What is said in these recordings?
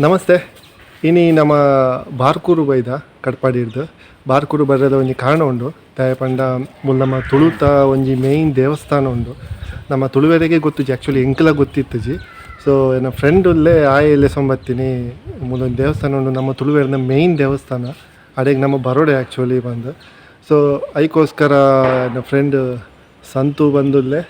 ನಮಸ್ತೆ. ಇನಿ ನಮ್ಮ ಬಾರ್ಕೂರು ಬೈದ ಕಟ್ಪಾಡಿರ್ದು ಬಾರ್ಕೂರು ಬರದ ಒಂಜಿ ಕಾರಣ ಉಂಡು. ದಾಯೆ ಪಂಡ ಮೂಲು ನಮ್ಮ ತುಳುತ ಒಂಜಿ ಮೇಯ್ನ್ ದೇವಸ್ಥಾನ ಉಂಡು. ನಮ್ಮ ತುಳುವೆರೆಗೆ ಗೊತ್ತುಜಿ, ಆ್ಯಕ್ಚುಲಿ ಎಂಕಲ ಗೊತ್ತಿತ್ತುಜಿ. ಸೊ ಎನ್ನ ಫ್ರೆಂಡ್ ಉಲ್ಲೆ ಆಯೆ ಇಲ್ಲೆ ಸೊಂಬತ್ತಿನಿ ಮೂಲೊಂದು ದೇವಸ್ಥಾನ ಉಂಡು, ನಮ್ಮ ತುಳುವೆರ್ನ ಮೇಯ್ನ್ ದೇವಸ್ಥಾನ, ಅಡೆಗೆ ನಮ್ಮ ಬರೋಡೆ ಆ್ಯಕ್ಚುಲಿ ಬಂದು. ಸೊ ಐಕೋಸ್ಕರ ಎನ್ನ ಫ್ರೆಂಡ್ ಸಂತು ಬಂದುಲ್ಲೆ,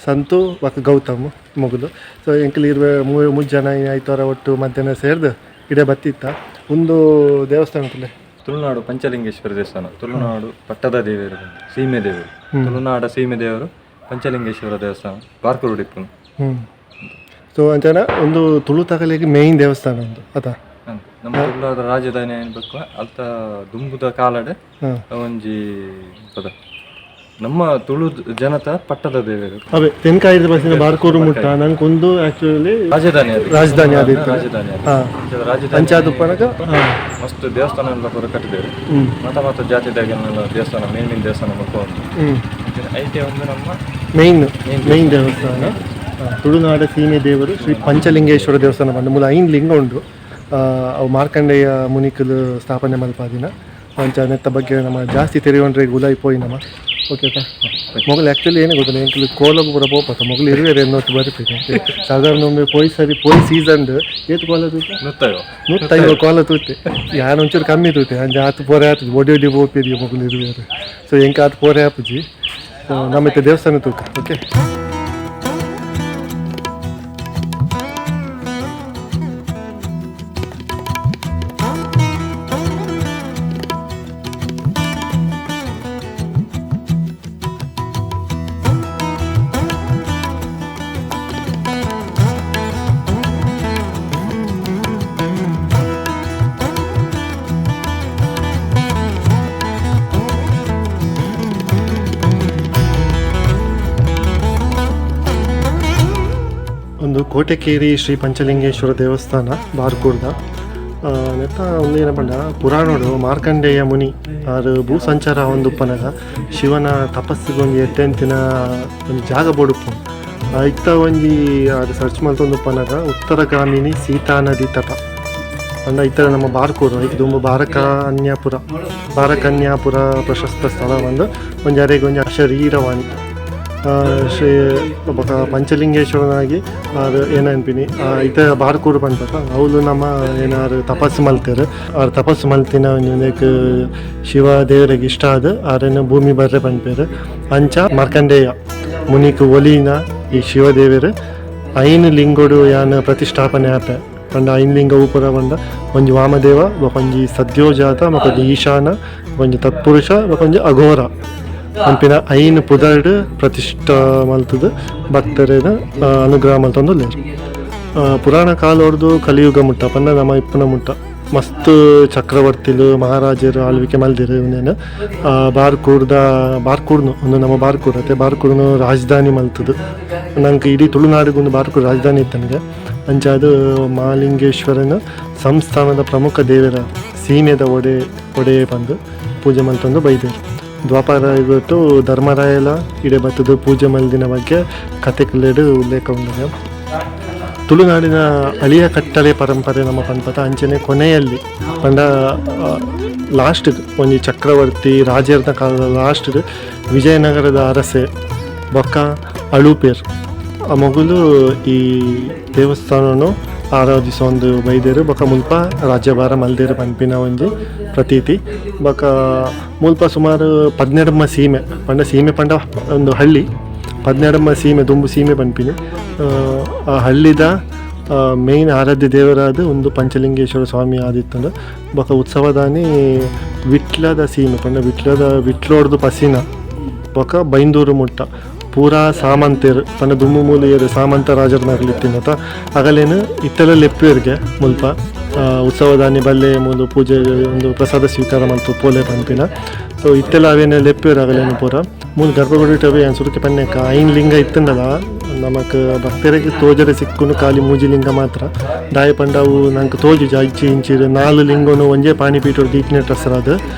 ಸಂತು ಬೊಕ್ಕ ಗೌತಮ್ ಮೊಗಲು. ಸೊ ಎಂಕಲ್ ಇರ್ವೆ ಮೂಜಿ ಜನ ಐತೋರ ಒಟ್ಟು ಮಧ್ಯಾಹ್ನ ಸೇರ್ದು ಇಡೆ ಬತ್ತಿತ್ತ ಒಂದು ದೇವಸ್ಥಾನ ತುಲೆ. ತುಳುನಾಡು ಪಂಚಲಿಂಗೇಶ್ವರ ದೇವಸ್ಥಾನ, ತುಳುನಾಡು ಪಟ್ಟದ ದೇವರು, ಸೀಮೆ ದೇವರು, ತುಳುನಾಡ ಸೀಮೆ ದೇವರು ಪಂಚಲಿಂಗೇಶ್ವರ ದೇವಸ್ಥಾನ ಬಾರ್ಕೂರು ಇಪ್ಪುನು. ಸೊ ಅಂಚನ ಒಂದು ತುಳು ತಗಲಿಗೆ ಮೇಯ್ನ್ ದೇವಸ್ಥಾನ ಒಂದು ಅತ. ನಮ್ಮ ತುಳುನಾಡ ರಾಜಧಾನಿ ಅನ್ಬೇಕು ಅಲ್ತ ದುಂಬುದ ಕಾಲಡ್ ಒಂಜಿ ಪದ ನಮ್ಮ ತುಳು ಜನತ ಪಟ್ಟದ ದೇವರು. ಅವೇ ತೆನ್ಕಾಯಿದ ಬಸ್ಸಿನ ಬಾರ್ಕೂರು ಮುಟ್ಟ ನಂಗೆ ಆಕ್ಚುಲಿ ರಾಜಧಾನಿ ಅದು. ರಾಜಧಾನಿ ಆದಿತ್ತು. ರಾಜಧಾನಿ ಅದು. ಅಂಚದ ರಾಜಧಾನಿ ಅಂಚಾದುಪ್ಪನಗ ಮಸ್ತ್ ದೇವಸ್ಥಾನ ಎಲ್ಲ ಪೂರ ಕಟ್ಟಿದ್ದೇವೆ. ಮತ ಮತ ಜಾತಿದಾಗೆಲ್ಲ ದೇವಸ್ಥಾನ, ಮೇನ್ ಮೇನ್ ದೇವಸ್ಥಾನ ಮುಲ್ಪ ಉಂಟು. ಅಂಚನೆ ಐತೆ ಒಂದು ನಮ್ಮ ಮೇನ್ ಮೇನ್ ದೇವಸ್ಥಾನ. ತುಳುನಾಡ ಸೀಮೆ ದೇವರು ಶ್ರೀ ಪಂಚಲಿಂಗೇಶ್ವರ ದೇವಸ್ಥಾನ ಬಂದು ಮೂಲ ಐನ್ ಲಿಂಗ ಉಂಡು. ಅವು ಮಾರ್ಕಂಡೇಯ ಮುನಿಕುಲು ಸ್ಥಾಪನೆ ಮಲ್ಪಾದಿನ. ಅಂಚ ನೆತ್ತ ಬಗ್ಗೆ ನಮ್ಮ ಜಾಸ್ತಿ ತೆರಿಯೊಂಡ್ರೆ ಗುಲಾಯಿ ಪೋಯಿ ನಮ್ಮ. ಓಕೆ ತಾ ಮೊಗಲು ಆ್ಯಕ್ಚುಲಿ ಏನೇ ಗೊತ್ತಿಲ್ಲ, ಎಂಕಲು ಕೋಲಗು ಪೂರ ಪೋಪತ್ತ ಮೊಗಲು ಇರುವೆರೆ ಎನ್ನೊಟ್ಟು ಬರ್ಪಿದೆ. ಸಾಧಾರಣ ಒಮ್ಮೆ ಪೋಯಿ ಸರಿ ಪೋಯಿ ಸೀಸನ್ ಏತ್ ಕೋಲ ತೂತೆ? ನೂತ್ತೈವ. 150 ಕೋಲ ತೂತೆ. ಯಾನ್ ಒಂಚೂರು ಕಮ್ಮಿ ತೂತೆ. ಅಂಚ ಆತ್ ಪೋರೆ ಆತು ಒಡಿ ಒಡಿ ಪೋಪಿರಿ ಮೊಗಲು ಇರುವೆರೆ. ಸೊ ಎಂಕ ಆತ್ ಪೋರೆ ಆಪುಜಿ. ಸೊ ನಮ್ಮ ಇತ್ತೆ ದೇವಸ್ಥಾನ ತೂಕ. ಓಕೆ, ಒಂದು ಕೋಟೆಕೇರಿ ಶ್ರೀ ಪಂಚಲಿಂಗೇಶ್ವರ ದೇವಸ್ಥಾನ ಬಾರ್ಕೂರ್ದ. ನೆತ್ತ ಒಂದು ಏನ ಪಂಡ ಪುರಾಣೋಡು ಮಾರ್ಕಂಡೇಯ ಮುನಿ ಆರು ಭೂ ಸಂಚಾರ ಒಂದು ಉಪ್ಪನಗ ಶಿವನ ತಪಸ್ಸಿಗೆ ಒಂಜಿ ಎಡ್ಡೆಂತಿನ ಒಂಜಿ ಜಾಗ ಬೋಡುಪ್ಪು. ಇತ್ತ ಒಂಜಿ ಆರು ಸರ್ಚ್ ಮಲ್ತೊಂದು ಉಪ್ಪನಗ ಉತ್ತರ ಗ್ರಾಮಿಣಿ ಸೀತಾ ನದಿ ತಟ ಪಂಡ ಇತ್ತರ ನಮ್ಮ ಬಾರ್ಕೂರು ಐಕ್ ದುಂಬು ಬಾರಕನ್ಯಾಪುರ, ಬಾರಕನ್ಯಾಪುರ ಪ್ರಶಸ್ತ ಸ್ಥಳ ಒಂದು ಒಂಜಿ ಅರೆಗ್ ಒಂಜಿ ಅಶರೀರವಾಣಿ. ಶ್ರೀ ಬೊಕ ಪಂಚಲಿಂಗೇಶ್ವರನಾಗಿ ಆರು ಏನನ್ಪಿನಿ ಇತ್ತೆ ಬಾರ್ಕೂರು ಪನ್ಪತ ಅವ್ಲು ನಮ್ಮ ಏನಾರು ತಪಸ್ಸು ಮಲ್ತೆರ್. ಆರ್ ತಪಸ್ಸು ಮಲ್ತಿನ ಒಂಜಿ ಶಿವ ದೇವರಿಗೆ ಇಷ್ಟ ಆದ್ ಆರೆನ ಭೂಮಿ ಬರ್ರೆ ಪನ್ಪೆರ್. ಅಂಚ ಮಾರ್ಕಂಡೇಯ ಮುನಿಕ್ ಒಲಿನ ಈ ಶಿವದೇವರು ಐನ್ ಲಿಂಗೋಡು ಯಾನ್ ಪ್ರತಿಷ್ಠಾಪನೆ ಆಪೆ ಪಂಡ ಐನ್ ಲಿಂಗ ಊಪುರ ಪಂಡ ಒಂಜಿ ವಾಮದೇವ, ಬೊಕೊಂಜಿ ಸದ್ಯೋಜಾತ, ಬೊಕೊಂಜಿ ಈಶಾನ, ಒಂಜಿ ತತ್ಪುರುಷ, ಬೊಕೊಂಜಿ ಅಘೋರ ಪನ್ಪಿನ ಐನ್ ಪುದರ್ಡ್ ಪ್ರತಿಷ್ಠಾ ಮಲ್ತುದು ಭಕ್ತರೆನ ಅನುಗ್ರಹ ಮಲ್ತೊಂದುಲ್ಲೆರ್. ಪುರಾಣ ಕಾಲೊರ್ದು ಕಲಿಯುಗ ಮುಟ್ಟ ಪಂಡ ನಮ್ಮ ಇಪ್ಪುನ ಮುಟ್ಟ ಮಸ್ತ್ ಚಕ್ರವರ್ತಿಲು ಮಹಾರಾಜರು ಆಳ್ವಿಕೆ ಮಲ್ದೆರ್. ಉಂದೆನ್ ಬಾರ್ಕೂರ್ದ ಬಾರ್ಕೂರ್ನು ಒಂದು ನಮ್ಮ ಬಾರ್ಕೂರ್ ಅತ್ತೆ ಬಾರ್ಕೂರ್ನು ರಾಜಧಾನಿ ಮಲ್ತುದು ನಂಗೆ ಇಡೀ ತುಳುನಾಡಿಗೆ ಒಂದು ಬಾರ್ಕೂರ್ ರಾಜಧಾನಿ ಇತ್ತನಿಗೆ. ಅಂಚಾದ್ ಮಹಾಲಿಂಗೇಶ್ವರನ ಸಂಸ್ಥಾನದ ಪ್ರಮುಖ ದೇವರ ಸೀಮೆದ ಒಡೆ ಒಡೆ ಪಂದ್ ಪೂಜೆ ಮಲ್ತೊಂದು ಬೈದೆರ್. ದ್ವಾಪರ ಯುಗಟ್ಟು ಧರ್ಮರಾಯಲ ಇಡೆ ಬತ್ತದು ಪೂಜೆ ಮಲ್ದಿನ ಬಗ್ಗೆ ಕತೆಕುಲೆಡ್ ಉಲ್ಲೇಖ ಉಂಡು. ತುಳುನಾಡಿನ ಅಳಿಯ ಕಟ್ಟಳೆ ಪರಂಪರೆ ನಮ್ಮ ಪನ್ಪತ. ಅಂಚನೆ ಕೊನೆಯಲ್ಲಿ ಪಂಡ ಲಾಸ್ಟ್ ಒಂಜಿ ಚಕ್ರವರ್ತಿ ರಾಜೇರ್ನ ಕಾಲದ ಲಾಸ್ಟ್ ವಿಜಯನಗರದ ಅರಸೆ ಬೊಕ್ಕ ಅಳುಪೇರ್ ಆ ಮೊಗುಲು ಈ ದೇವಸ್ಥಾನನು ಆರಾಧಿಸೊಂದು ಬೈದೆರ್. ಬೊಕ್ಕ ಮುಲ್ಪ ರಾಜ್ಯಭಾರ ಮಲ್ದೆರ್ ಪನ್ಪಿನ ಒಂಜಿ ಪ್ರತೀತಿ. ಬೊಕ್ಕ ಮುಲ್ಪ ಸುಮಾರು ಪದ್ನೆಡ್ಮ ಸೀಮೆ ಪಂಡ ಸೀಮೆ ಪಂಡ ಒಂದು ಹಳ್ಳಿ, ಪದ್ನೆಡ್ಮ ಸೀಮೆ ದುಂಬು ಸೀಮೆ ಪನ್ಪಿನಿ. ಆ ಹಳ್ಳಿದ Main ಆರಾಧ್ಯ ದೇವರಾದ ಒಂದು ಪಂಚಲಿಂಗೇಶ್ವರ ಸ್ವಾಮಿ ಆದಿತ್ತಂದು. ಬೊಕ ಉತ್ಸವದಾನಿ ವಿಟ್ಲದ ಸೀಮೆ ಪಂಡ ವಿಟ್ಲದ ವಿಟ್ಲೋಡ್ದು ಪಸಿನ ಬೊಕ ಬೈಂದೂರು ಮುಟ್ಟ ಪೂರಾ ಸಾಮಂತೆರ್ ಪಂಡ ದುಮ್ಮು ಮೂಲಿಯರು ಸಾಮಂತ ರಾಜರ್ನಗಲಿತ್ತಿನತ ಅಗಲೇನು ಇತ್ತೆಲ ಲೆಪ್ಪುವೆರ್ಗೆ ಮುಲ್ಪ ಉತ್ಸವದಾನಿ ಬಲ್ಲೆ ಮೂಲು ಪೂಜೆ ಒಂದು ಪ್ರಸಾದ ಸ್ವೀಕಾರ ಮಲ್ತು ಪೋಲೆ ಪನ್ಪಿನ. ಸೊ ಇತ್ತೆಲ ಅವೇನು ಲೆಪ್ಪುವೆರ್ ಅಗಲೇನು ಪೂರ ಮೂಲು ಗರ್ಭಗುಡಿಟ್ ಅವೇ ಸುರುಕೆ ಪನ್ನೆಕ ಐನ್ ಲಿಂಗ ಇತ್ತಂಡಲ ನಮಕ್ ಭಕ್ತರಿಗೆ ತೋಜರೆ ಸಿಕ್ಕುನು ಖಾಲಿ ಮೂಜಿ ಲಿಂಗ ಮಾತ್ರ. ದಾಯ ಪಂಡ ಅವು ನಂಗೆ ತೋಜುಜಿ ಅಜ್ಜಿ ಇಂಚಿರು ನಾಲ್ ಲಿಂಗನು ಒಂಜೇ ಪಾಣಿಪೀಠ ದೀಪಿನ ಟ್ರಸ್ರಾದ್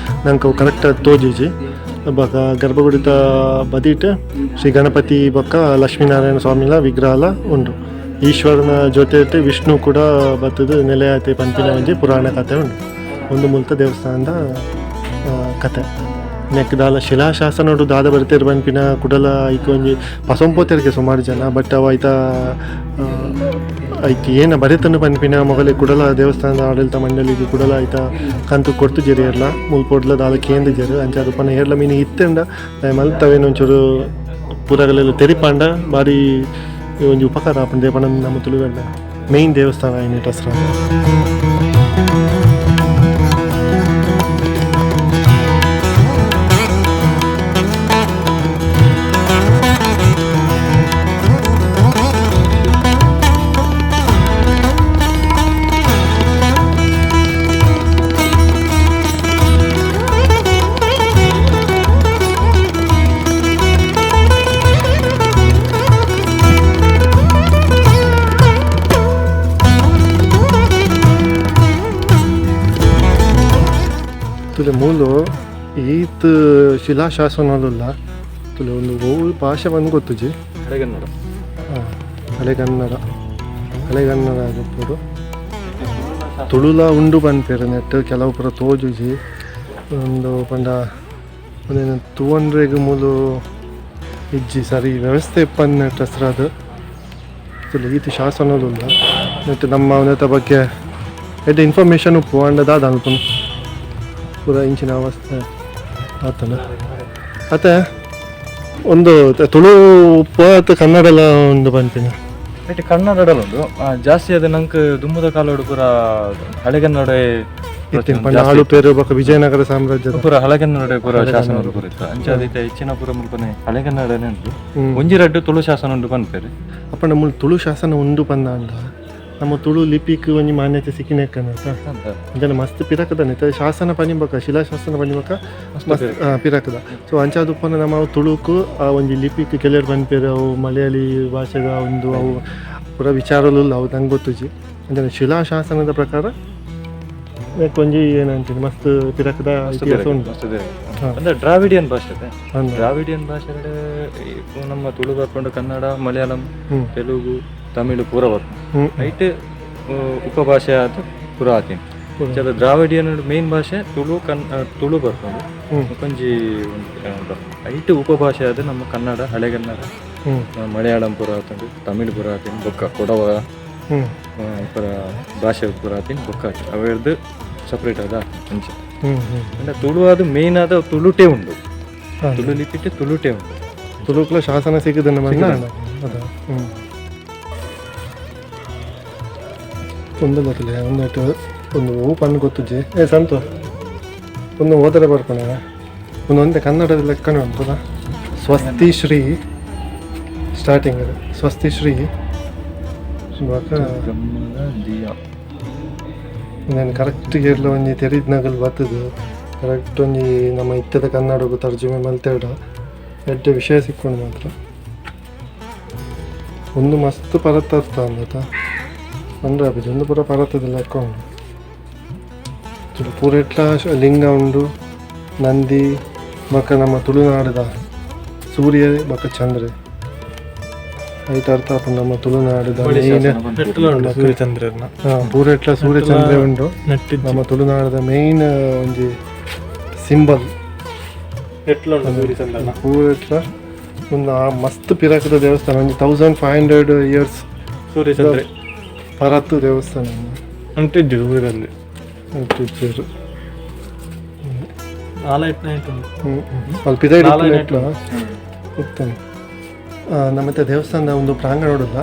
ನಂಗೆ ಅವು ಕರೆಕ್ಟ್ ಆದ್ ತೋಜುಜಿ. ಬೊಕ ಗರ್ಭಗುಡಿತ ಬದಿಟ್ ಶ್ರೀ ಗಣಪತಿ ಬೊಕ್ಕ ಲಕ್ಷ್ಮೀನಾರಾಯಣ ಸ್ವಾಮಿಲ ವಿಗ್ರಹಲ ಉಂಡು. ಈಶ್ವರನ ಜೊತೆ ವಿಷ್ಣು ಕೂಡ ಬತ್ತದು ನೆಲೆಯಾತೆ ಪನ್ಪಿನ ಒಂಜಿ ಪುರಾಣ ಕತೆ ಉಂಡು. ಒಂದು ಮುಲ್ತ ದೇವಸ್ಥಾನದ ಕತೆ. ನೆಕ್ ದಾಲ ಶಿಲಾಶಾಸನಡು ದಾದ ಬರ್ತೀರ್ ಪನ್ಪಿನ ಕುಡಲ ಐಕ್ ಒಂಜಿ ಪಸೊಂಪೋತೆರ್ಗೆ ಸುಮಾರು ಜನ, ಬಟ್ ಅವು ಐತ ಐಕ್ ಏನ ಬರೆತನು ಪನ್ಪಿನ ಮೊಗಲೆ ಕುಡಲ ದೇವಸ್ಥಾನದ ಆಡಳಿತ ಮಂಡಳಿಗೆ ಕುಡಲ ಐತ ಕಂತು ಕೊಡ್ತು ಜರಿ ಏರ್ಲ ಮುಲ್ಪೊಡ್ಲ ದಾಲ ಕೇಂದ್ರ ಜರು ಅಂಚ ಪನ ಏರ್ಲ ಮೀನು ಇತ್ತೆಂಡ ಮಲ್ತವೇನು ಒಂಚೂರು ಪೂರಗಲೆಲ್ಲ ತೆರಿಪಾಂಡ ಬಾರಿ ಒಂಜಿ ಉಪಕಾರ ಆಪುಂಡು. ದೇಪಣ ನಮ್ಮ ತುಳುವೆಲ್ಲ ಮೇನ್ ದೇವಸ್ಥಾನ ಐನೆಟ್ ಹಸ್ರ. ತುಲೆ ಮೂಲು ಈತ್ ಶಿಲಾಶಾಸನಲುಲ್ಲ ತುಲೆ ಒಂದು ಒವು ಭಾಷೆ ಬಂದು ಗೊತ್ತುಜಿ. ಹಳೆಗನ್ನಡ. ಹಳೆಗನ್ನಡ, ಹಳೆಗನ್ನಡ ಆದಿಪ್ಪೊಡು. ತುಳುಲ ಉಂಡು ಪನ್ಪೆರ್ ನೆಟ್ ಕೆಲವು ಪೂರ ತೋಜುಜಿ. ಒಂದು ಪಂಡ ಒಂದೇನು ತೂವೊನ್ರೆಗ್ ಮೂಲು ಇಜ್ಜಿ ಸರಿ ವ್ಯವಸ್ಥೆ ಇಪ್ಪಂದ್ ಹೆಸರಾದ ತುಲೆ ಈತ್ ಶಾಸನಲುಲ್ಲ ನೆಟ್ ನಮ್ಮ ನೆತ್ತ ಬಗ್ಗೆ ಎಡ್ಡೆ ಇನ್ಫಾರ್ಮೇಷನ್ ಉಪ್ಪು ಆಂಡ ದಾದ ಅನ್ಪುನು ಪೂರ ಇಂಚಿನ ಅವಸ್ಥೆ ಆತನ. ಅತ್ತೆ ಒಂದು ತುಳು ಉಪ್ಪು ಅತ್ತ ಕನ್ನಡ ಎಲ್ಲ ಉಂಡು ಪನ್ಪಿನ. ಬಟ್ ಕನ್ನಡದಲ್ಲಿ ಉಂಡು ಜಾಸ್ತಿ. ಅದು ನಂಗೆ ದುಮ್ಮದ ಕಾಲೋಡು ಪೂರ ಹಳೆಗನ್ನಡ ಇತ್ತಿನ ಪಂಡ ಆಳುಪೇರು ಬೊಕ ವಿಜಯನಗರ ಸಾಮ್ರಾಜ್ಯದ ಪೂರ ಹಳೆಗನ್ನಡ ಪೂರ ಶಾಸನ ಪೂರ ಇತ್ತು. ಅಂಚ ಅದಕ್ಕೆ ಹೆಚ್ಚಿನ ಪೂರ ಮುಲ್ಪನೆ ಹಳೆಗನ್ನಡನೇ ಉಂಟು. ಒಂಜಿ ರಡ್ಡು ತುಳು ಶಾಸನ ಉಂಡು ಪನ್ಪೇರು. ಅಪ್ಪಂಡ ಮೂಲು ತುಳು ಶಾಸನ ಉಂಡು ಪಂದಾಂಡ ನಮ್ಮ ತುಳು ಲಿಪಿಕ್ ಒಂಜಿ ಮಾನ್ಯತೆ ಸಿಕ್ಕಿನೆಕ್ಕನತ ಅಂಚನೆ ಮಸ್ತ್ ಪಿರಕದ ಇತ್ತೆ ಶಾಸನ ಪನಿಬಕ ಶಿಲಾಶಾಸನ ಪನಿಬಕ ಮಸ್ತ್ ಪಿರಕದ. ಸೊ ಅಂಚಾದುಪ್ಪನ ನಮ್ಮ ತುಳುಕು ಆ ಒಂಜಿ ಲಿಪಿಕ್ ಕೆಲವರು ಪನ್ಪೇರು ಅವು ಮಲಯಾಳಿ ಭಾಷೆದ ಒಂದು ಅವು ಪೂರ ವಿಚಾರಲು ಅವು ನಂಗೆ ಗೊತ್ತುಜಿ. ಅಂಚನೆ ಶಿಲಾಶಾಸನದ ಪ್ರಕಾರ ಒಂಜಿ ಏನಂತೀನಿ ಮಸ್ತ್ ಪಿರಕದ ಇತಿಹಾಸ ಉಂಟು. ಅಂದ್ರೆ ದ್ರಾವಿಡಿಯನ್ ಭಾಷೆ ಇದೆ. ದ್ರಾವಿಡಿಯನ್ ಭಾಷೆ ನಮ್ಮ ತುಳು ಬರ್ಕೊಂಡು ಕನ್ನಡ, ಮಲಯಾಳಂ, ತೆಲುಗು, ತಮಿಳು ಪೂರ ಬರ್ಕೊಂಡು ಐಟ್ ಉಪಭಾಷೆ ಆದ ಪೂರ ಆತೀನಿ. ದ್ರಾವಿಡಿಯನ್ ಮೇನ್ ಭಾಷೆ ತುಳು, ತುಳು ಬರ್ಕೊಂಡು ಒಂಜಿ ಐಟ್ ಉಪಭಾಷೆ ಆದ ನಮ್ಮ ಕನ್ನಡ, ಹಳೆಗನ್ನಡ, ಮಲಯಾಳಂ ಪೂರ ಆತಂಡು, ತಮಿಳು ಪೂರ ಆತೀನಿ, ಬೊಕ್ಕ ಕೊಡವ ಪೂರ ಭಾಷೆ ಪೂರ ಆತೀನಿ, ಬೊಕ್ಕ ಅವೆರ್ದು ಸಪ್ರೇಟ್ ಆದ ಅಂಚ. ಅಂದ್ರೆ ತುಳು ಅದು ಮೇನ್ ಆದ ತುಳುಟೇ ಉಂಡು, ತುಳು ಲಿಪಿಟೆ ತುಳುಟೇ ಉಂಡು. ತುಳುಕ್ಲ ಶಾಸನ ಸಿಕ್ಕದ ಅದ. ಒಂದು ಗೊತ್ತಿಲ್ಲ ಒಂದು ಒಂದು ಹೂ ಪಣ್ಣು ಗೊತ್ತುಜ್ಜಿ. ಏ ಸಂತು ಒಂದು ಓದರೆ ಬರ್ಪಣ ಒಂದು ಒಂದೇ ಕನ್ನಡದ ಲೆಕ್ಕನೇ ಉಂಟು. ಸ್ವಸ್ತಿ ಶ್ರೀ ಸ್ಟಾರ್ಟಿಂಗ್ ಅದು ಸ್ವಸ್ತಿ ಶ್ರೀ ನಾನು ಕರೆಕ್ಟ್ ಇರ್ಲ ಒಂಜಿ ತೆರಿದ್ನಗಲ್ ಬತ್ತದು ಕರೆಕ್ಟ್ ಒಂಜಿ ನಮ್ಮ ಇತ್ತದ ಕನ್ನಡಗು ತರ್ಜುಮೆ ಮಲ್ತೇಡ ಎಡ್ಡೆ ವಿಷಯ ಸಿಕ್ಕೊಂಡು ಮಾತ್ರ ಒಂದು ಮಸ್ತ್ ಪರತ್ ಅರ್ಥ ಅಂದತ ಅಂದ್ರೆ ಅಭಿಜಿ ಒಂದು ಪೂರ ಪರತದ ಲೆಕ್ಕ ಉಂಡು. ತುಳು ಪೂರ ಎಟ್ಲ ಲಿಂಗ ಉಂಡು, ನಂದಿ ಬೊಕ್ಕ ನಮ್ಮ ತುಳುನಾಡದ ಸೂರ್ಯ ಬೊಕ್ಕ ಚಂದ್ರೆ ಐತ ಅರ್ಥ ಆಪುಂಡು ನಮ್ಮ ತುಳುನಾಡದ ಸೂರ್ಯಚಂದ್ರನ ಪೂರೆಟ್ಲ ಸೂರ್ಯಚಂದ್ರೆ ಉಂಡು. ನಮ್ಮ ತುಳುನಾಡದ ಮೇನ್ ಒಂಜಿ ಸಿಂಬಲ್ ಪೂರೆಟ್ಲ ಒಂದು ಆ ಮಸ್ತ್ ಪಿರಾಕದ ದೇವಸ್ಥಾನ ಒಂಜಿ 1500 ಇಯರ್ಸ್ ಸೂರ್ಯಚಂದ್ರೆ ಪರತ್ತು ದೇವಸ್ಥಾನ ಅಂಟಿದ್ದು ಸೂರ್ಯಚಂದ್ರೆ ಅಂಟಿದ್ದು. ನಾಲ್ಕು ಇತ್ತನೆ. ನಮ್ಮತ್ತೆ ದೇವಸ್ಥಾನದ ಒಂದು ಪ್ರಾಂಗಣ ನೋಡಲ್ಲ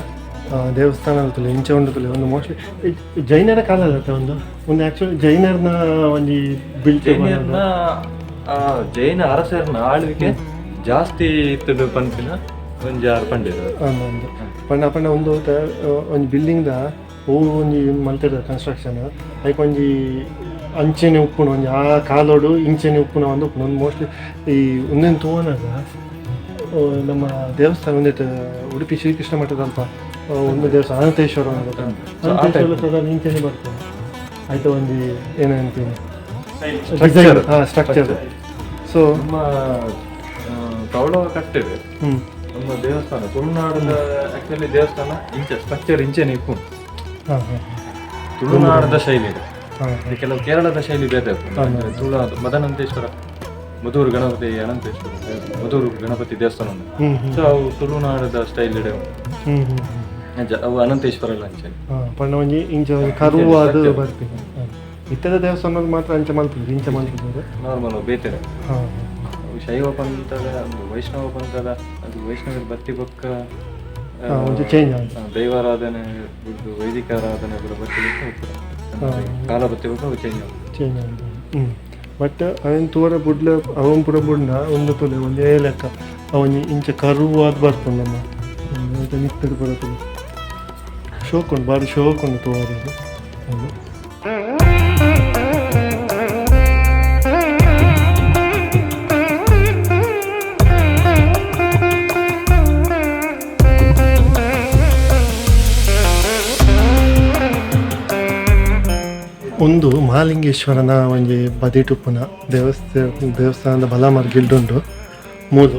ದೇವಸ್ಥಾನ ತುಲೆ ಇಂಚ ಉಂಡು ತುಲೆ ಒಂದು ಮೋಸ್ಟ್ಲಿ ಜೈನರ ಕಾಲದ ಒಂದು ಒಂದು ಆ್ಯಕ್ಚುಲಿ ಜೈನರ್ನ ಒಂಜಿ ಬಿಲ್ಟ್. ಜೈನರ್ನ, ಜೈನ ಅರಸರ್ನ ಆಳ್ವಿಕೆ ಜಾಸ್ತಿ ಇತ್ತು ಪನ್ಪಿನ ಒಂಜಿ ಆರು ಪಂಡಿರು. ಒಂದು ಪಂಡ ಪಂಡ ಒಂದು ಒಂಜಿ ಬಿಲ್ಡಿಂಗ್ದ ಹೂ ಒಂಜಿ ಮಲ್ತಿರ ಕನ್ಸ್ಟ್ರಕ್ಷನ್ ಐಕ್ ಒಂಜಿ ಅಂಚೆನೆ ಉಪ್ಪುನ ಒಂಜಿ ಆ ಕಾಲೋಡು ಇಂಚೆನೆ ಉಪ್ಪುನ ಒಂದು ಉಪ್ಪುನ ಒಂದು ಮೋಸ್ಟ್ಲಿ ಈ ಒಂದೊಂದು ತೋನಾಗ ನಮ್ಮ ದೇವಸ್ಥಾನ ಒಂದಿಟ್ಟು ಉಡುಪಿ ಶ್ರೀಕೃಷ್ಣ ಮಠದ ಅಲ್ಪ ಒಂದು ದೇವಸ್ಥಾನ ಅನಂತೇಶ್ವರ ಅನ್ನೋದು. ಅನಂತೇಶ್ವರ ಸದಾ ಇಂಚೆನೆ ಬರ್ತದೆ ಆಯ್ತು. ಒಂಜಿ ಏನಂತೀನಿ Structure. ಹಾಂ, ಸ್ಟ್ರಕ್ಚರ್. ಸೊ ನಮ್ಮ ತವಳವ ಕಟ್ಟಿದೆ ನಮ್ಮ ದೇವಸ್ಥಾನ ತುಳುನಾಡದ. ಆಕ್ಚುಲಿ ದೇವಸ್ಥಾನ ಇಂಚ ಸ್ಟ್ರಕ್ಚರ್ ಇಂಚೆನೆ ಇಪ್ಪು ಹಾಂ ಹಾಂ ತುಳುನಾಡದ ಶೈಲಿ ಇದೆ. ಹಾಂ ಇದು ಕೆಲವು ಕೇರಳದ ಶೈಲಿ ಬೇರೆ ಇರ್ತದೆ. ಅಂದ್ರೆ ತುಳುನಾಡು ಮದನಂತೇಶ್ವರ, ಮಧೂರು ಗಣಪತಿ, ಅನಂತೇಶ್ವರ, ಮಧೂರು ಗಣಪತಿ ದೇವಸ್ಥಾನ ಉಂಟು. ಹ್ಞೂ ಹ್ಞೂ ಸೊ ಅವು ತುಳುನಾಡದ ಸ್ಟೈಲ್ ಇದೆ. ಹ್ಞೂ ಹ್ಞೂ ಹ್ಞೂ ನಿಜ, ಅವು ಅನಂತೇಶ್ವರ ಎಲ್ಲ ಅಂಚೆ. ಹಾಂ, ಪಂಡ ಒಂಜಿ ಇಂಚ ಒಂಜಿ ಕರುವಾದ ಬರ್ಪಿನ ಇತ್ತದ ದೇವಸ್ಥಾನದ ಮಾತ್ರ ಅಂಚ ಮಲ್ಪುದು, ಇಂಚ ಮಲ್ಪುದು. ನಾರ್ಮಲ್ ಬೇತೆ. ಹಾಂ ಅವು ಶೈವ ಪಂಥದ ಒಂದು, ವೈಷ್ಣವ ಪಂಥದ ಅದು ವೈಷ್ಣವರು ಬತ್ತಿ ಬೊಕ್ಕ ಹಾಂ, ಒಂಚೂರು ಚೇಂಜ್ ಆಯ್ತು. ದೈವಾರಾಧನೆ ಬಿಟ್ಟು ವೈದಿಕಾರಾಧನೆ ಕೂಡ ಬತ್ತಿ ಬೊಕ್ಕ ಕಾಲ ಬತ್ತಿ ಬೊಕ್ಕ ಅವು ಚೇಂಜ್ ಆಗುತ್ತೆ. ಚೇಂಜ್ ಆಯ್ತು. ಬಟ್ ಅವೆನ್ ತೂವರ ಬುಡ್ಲ ಅವನ್ ಪೂರ ಬುಡ್ನ ಒಂದು ತುಲೆ ಒಂದೇ ಲೆಕ್ಕ ಅವನಿ ಇಂಚ ಕರುವಾದ ಬರ್ಪುಂಡು ನಮ್ಮ ಐತ ಮಿತ್ತಡ್ ಪೂರ ತುಲೆ ಶೋಕ್ ಉಂಡು, ಬಾರಿ ಶೋಕ್ ಉಂಡು ತೂವರೆ ಅದು. ಒಂದು ಮಹಾಲಿಂಗೇಶ್ವರನ ಒಂಜಿ ಬದಿಟುಪ್ಪುನ ದೇವಸ್ಥಾನದ ಬಲ ಮರ್ಗಿಲ್ಡುಂಡು. ಮೂಲು